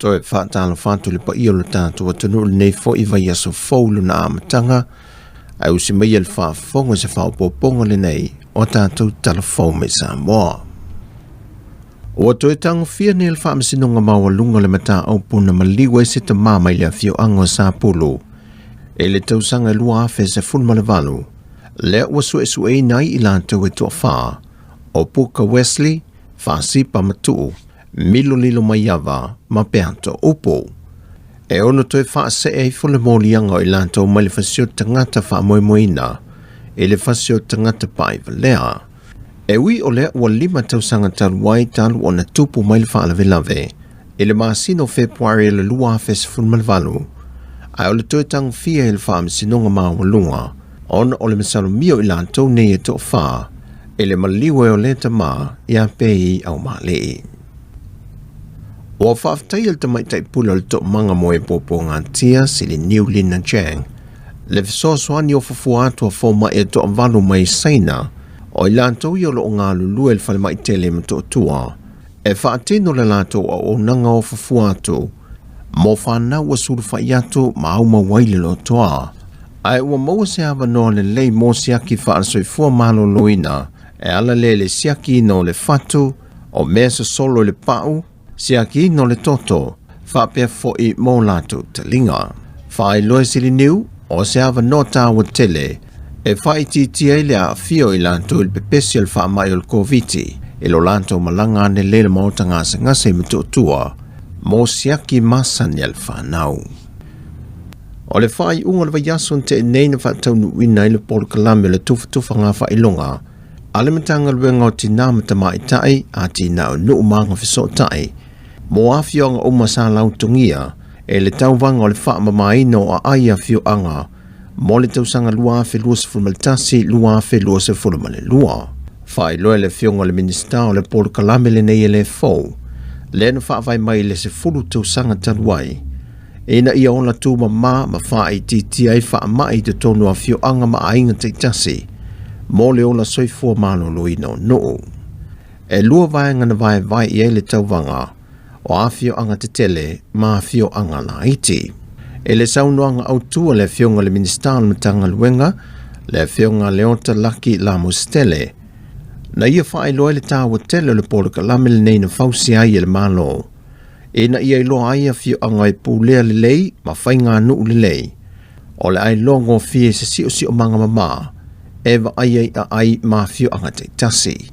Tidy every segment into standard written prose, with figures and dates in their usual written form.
Toe faatalofa atu i le paia o le tatou atunuu i lenei foi vaiaso fou i lona amataga, ae usi maia le faafofoga i se faaopoopoga lenei o tatou tala fou mai Samoa. Ua toe tagofia nei e le Faamasinoga Maualuga le mataupu na maliu ai se tamā mai le afioaga o Sapulu i le tausaga 2018, lea ua suesueina ai i latou e toafa, o Puka Wesley, Fasipa Matuu, Milo Lilomaiava ma Peato Upu. E ono toe faasee ifo le moliaga o i latou mai le fasioti tagata faamoemoeina i le fasioti tagata paaivalea. E ui o lea ua 5 tausaga talu ai talu ona tupu mai le faalavelave i le masina o Fepuari le 2018, ae o le toe tagofia i le Faamasinoga Maualuga ona o le masalomia o i latou nei e toafa i le maliu ai o lea tamā ia Pei Aumāliʻi. Ua faafetaia le tamaitai pule o le Toomaga mo e Puapuagatia, Siliniu Lina Chang, le fesoasoani o fufua atu a fomai e toavalu mai Saina, o i latou ia o lo o galulue i le falemai tele i Motootua, e faatino le latou auaunaga o fufua atu mo fanau ua sulufai atu ma aumau ai le lotoa. Ae ua maua se avanoa lelei mo siaki faale-soifua maloloina e ala lea i le siakiina o le fatu, o mea sosolo i le pau, siakiina o le toto, faapea foi mo latou taliga. Faailoa e Siliniu, o se avanoa taua tele e faaitiitia ai le aafia o i latou i le pepesi o le faamai o le Koviti i lo latou malaga ane lea i le maota gasegase i Motootua mo siaki masani a le fanau. O le faaiuga o le vaiaso na tea nei na faataunuuina ai le polokalame o le tufatufaga faailoga a le Matagaluega o Tinā ma Tamaitai, Atinae o Nuu ma Agafesootai mo afioaga uma sa lautogia e le tauvaga o le faamamaina o aai afioaga mo le tausaga 2021-2022. Faailoa e le Afioga i le Minisita o le polokalame lenei e le fou, lea na faavae mai i le 10 tausaga talu ai, ina ia ola tumama ma faaitiitia ai faamai i totonu o afioaga ma aiga taitasi mo le ola soifua maloloina o nuu. E lua vaega na vaevae i ai le tauvaga o afioaga tetele ma afioaga laiti. I le saunoaga autu a le Afioga i le Minisita o le Matagaluega, le Afioga Leota Laki Lamositele, na ia faailoa ai le taua tele o le polokalame lenei na fausia ai e le Malo, ina ia iloa ai afioaga e pulea lelei ma faiganuu lelei, o le a iloa gofie i se siosiomaga mamā e vaai ai aai ma afioaga taitasi.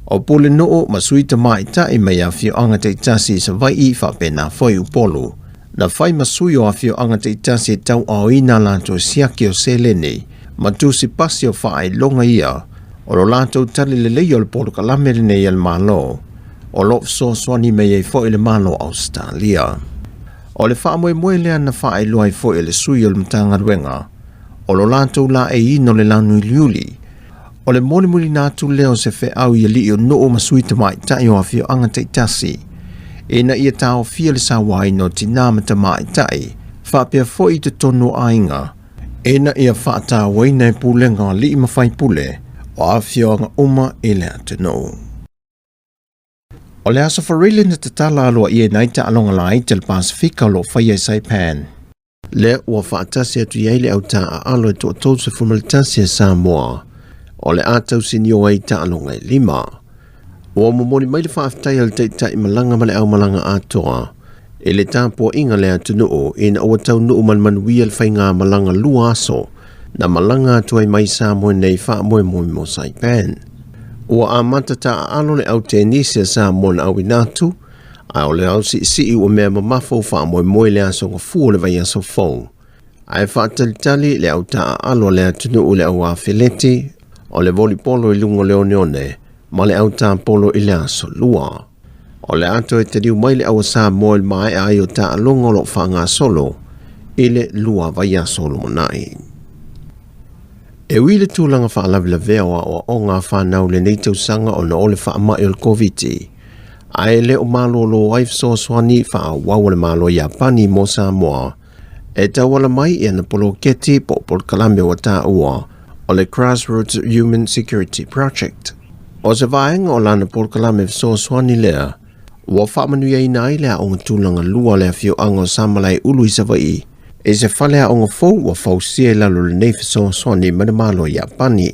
O Pulenuu ma sui tamaitai mai afioaga taitasi i Savaii faapena foi Upolu, na fai ma sui o afioaga taitasi e tauaoina a latou siaki o seleni ma tusi pasi o faailoga ia o lo latou tali lelei o le polokalame lenei a le Malo, o lo o fesoasoani mai ai foi le Malo o Ausetalia. O le faamoemoe lea na faailoa ai foi e le sui o le Matagaluega, o lo latou laeiina o le launuiliuli, o le molimolina atu lea o se feau i alii o nuu ma sui tamaitai o afioaga taitasi, ina ia taofia le sauaina o tinā ma tamaitai, faapea foi i totonu o aiga, ina ia faatauaina e pulega o alii ma faipule o afioaga uma i le atunuu. O le Aso Faraile na tatala aloaia ai nai taaloga laiti a le Pasefika o lo o faia i Saipan. Lea ua faatasi atu i ai le au taaalo e toa-31 a Samoa o le a tausinio ai i taaloga e 5. Ua momoli mai le faafetai a le Taitai Malaga ma le Aumalaga Atoa i le tapuaiga a le atunuu ina ua taunuu ma le manuia le faigamalaga 2 aso na malaga atu ai mai Samoa nei faamoemoe mo Saipan. Ua amata taaalo le au tenisi a Samoa na auina atu, a o le au siisii ua mea mamafa ua faamoemoe i le aso gafua o le vaiaso fou. Ae faatalitali le au taaalo a le atunuu i le au afeleti, o le volipolo i luga o le oneone ma le au tapolo i le aso Lua. O le a toe taliu mai le au a Samoa i le maea ai o taaloga o lo o faagasolo i le 2 vaiaso o lumanai. E ui i le tulaga faalavelavea o aoaoga a fanau i lenei tausaga ona o le faamai o le Koviti, ae le o malolo ai fesoasoani faaauau a le Malo o Iapani mo Samoa e tauala mai i ana poloketi po o polokalame ua taua o le Grassroots Human Security Project. O se vaega o lana polokalame fesoasoani lea, Ua faamanuiaina ai le aoga tulaga lua a le afioaga o Samalaeulu i Savaii i se faleaoga fou ua fausia i lalo o lenei fesoasoani mai le Malo o Iapani.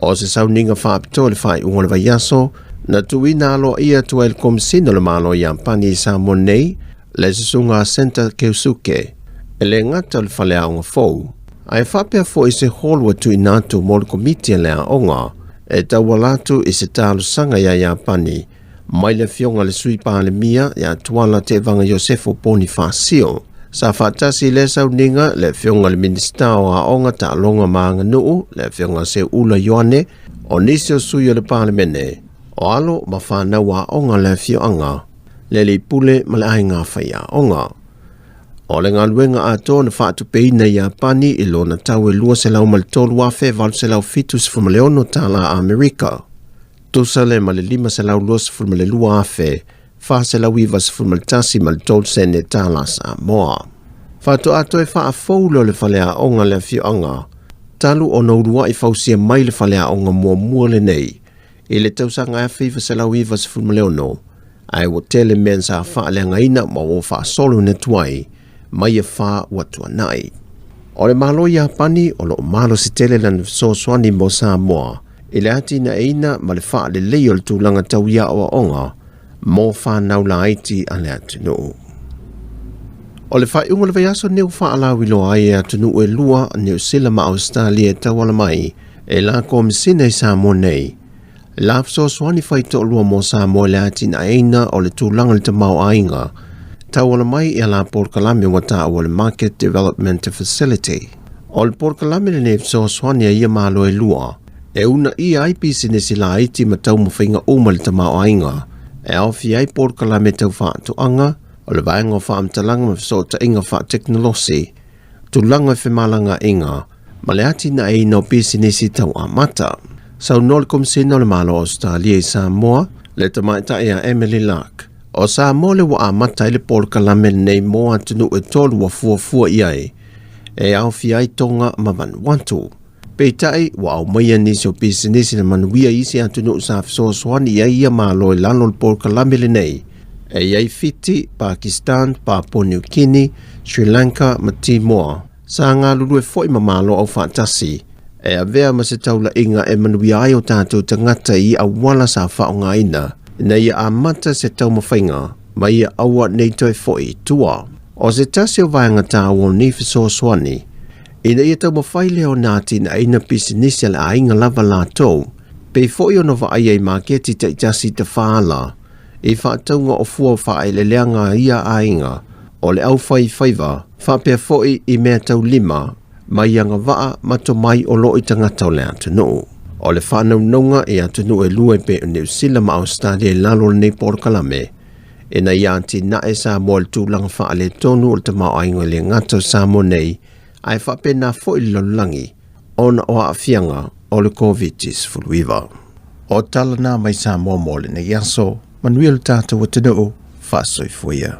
O se sauniga faapitoa i le faaiuga o le vaiaso, na tuuina aloaia atu ai e le Komesina o le Malo o Iapani i Samoa nei, le Susuga a Senta Keusuke, e le gata o le faleaoga fou, ae faapea foi se hall ua tuuina atu mo le komiti a le aoga e tauala atu i se talosaga iā Iapani mai le afioga i le Sui Palemia ia Tuala Tevaga Iosefo Ponifasio. Sa faatasi i lea sauniga le afioga i le Minisita o Aoga, Taaloga ma Aganuu, le afioga Seuula Ioane, o nisi o sui o le Palemene, o alo ma fanau aoga a le afioaga, le alii pule ma le aiga faiaoga. O le galuega atoa na faatupeina i Iapani i lona tau e $203,876 tala Amerika, tusa lea ma le $522,491.03 sene tala Samoa. Faatoa toe faafou lea o le faleaoga a le afioaga talu ona uluai fausia mai le faleaoga muamua lenei i le tausaga 1996, ae ua tele mea sa faaleagaina ma ua faasolo ina tuai mai ia fa ua tuanai. O le Malo Iapani o lo o malosi tele lana fesoasoani mo Samoa i le atinaeina ma le faalelei o le tulaga tau i aoaoga mo fanau laiti a le atunuu. O le faaiuga o le vaiaso lenei ua faalauiloa ai e atunuu e lua, Niu Sila ma Ausetalia e tauala mai e la Komesina i Samoa nei, la fesoasoani faitoalua mo Samoa i le atinaeina o le tulaga i le tamaoaiga, tauala mai i a la polokalame ua taua le Market Development Facility. O le polokalame lenei e fesoasoani a ia Malo e lua, e uunaia ai pisinisi laiti ma taumafaiga uma i le tamaoaiga, e aofia ai polokalame tau faatoaga, o le vaega o faamatalaga ma fesootaiga faatekonolosi, tulaga i femalagaaiga, ma le atinaeina o pisinisi tau amata. Saunoa le Komesina o le Malo o Ausetalia i Samoa, le tamaitai a Emily Lark, o Samoa lea ua amata ai le polokalame lenei mo atunuu e tolu ua fuafua i ai, e aofia ai Tonga ma Vanuatu. Peitai, ua aumaia nisi o pisinisi na manuia i isi atunuu sa fesoasoani i ai ia Malo i lalo o le polokalame lenei, e i ai Fiti, Pakistan, Papua New Guinea, Sri Lanka ma Timoa. Sa galulue foi ma Malo Aufaatasi e avea ma se taulaiga e manuia ai o tatou tagata i auala sa faaaogaina ina ia amata se taumafaiga ma ia aua nei toe foi i tua. O se tasi o vaega taua o nei fesoasoani, ina ia taumafai lea ona atinaeina pisinisi a le aiga lava latou, pei foi ona vaaia i maketi taitasi tafaala, i faatauga o fua faaeleeleaga a ia aiga, o le aufaifaiva, faapea foi i mea taulima mai agavaa ma tomai o lo o i tagata o le atunuu. O le faanaunauga i atunuu e lua e pei o Niu Sila ma Ausetalia i lalo o lenei polokalame, ina ia atinae Samoa i le tulaga faaletonu o le tamaoaiga e le gata o Samoa nei, ae faapena foi le lalolagi ona o aafiaga o le Koviti-19. O tala na mai Samoa mo lenei aso, manuia lo tatou atunuu, faasoifua ia.